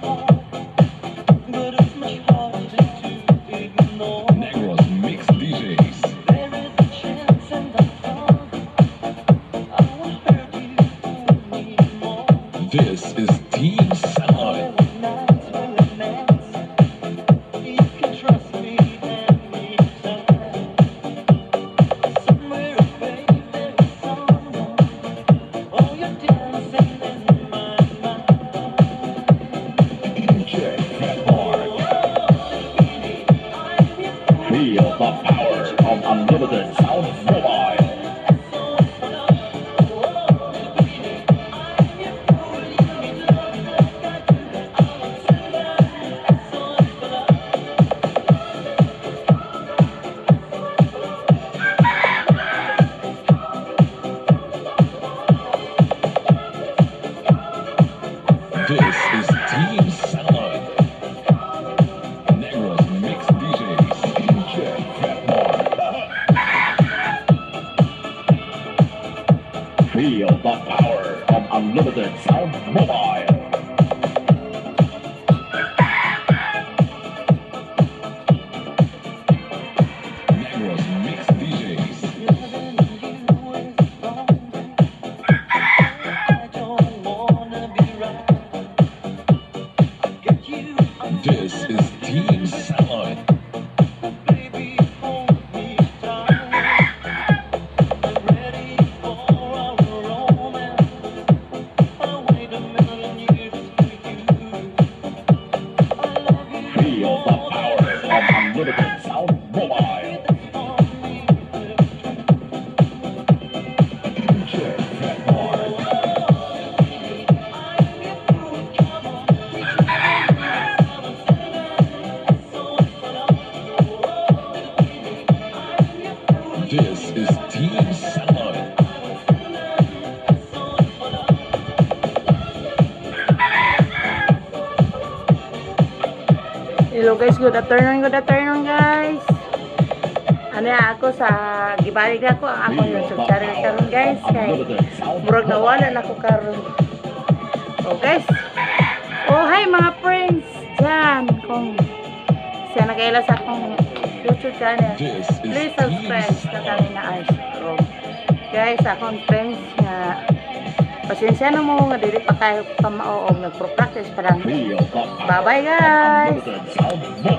But it's much harder to ignore. Negros Mix DJs. There is a chance, and I thought I won't hurt you anymore. This is Team Salad. Nights when we met, you can trust me anytime. Somewhere, babe, there is someone. Oh, you're dancing in my mind. DJ Fat Mark. Feel the power of Unlimited Sound Mobile. This is Team Salad. Negros Mix DJs. DJ Fat Mark. Feel the power of Unlimited Sound Mobile. Negros Mix DJs. Loving you is wrong. I don't wanna be right. Get you This is Team Salad. Baby, hold me tight. I'm ready for our romance. I wait a million years for you. I love you Feel the more power than of Unlimited Sound Mobile. That's for me. DJ Fat Mark. I'm your fool. Come on, we SOS for love. I'm your fool. This is Team Salad. SOS for love. Hello guys, good afternoon guys. Ano ya, ako sa gibalik na ako ang akong Feel YouTube the channel power karon guys of kay Unlimited Sound murag nawala Mobile. Na ko karon. Oh guys. Oh, hi mga friends dyan, kung siya nakaila sa akong YouTube channel. This is Please Team subscribe sa Salad. Kamina Armstrong. Guys, akong friends nga pasensya na mo nga dili pa kayo pamao og nagpro-practice pa lang. Feel the power Bye-bye of guys. Unlimited Sound Mobile.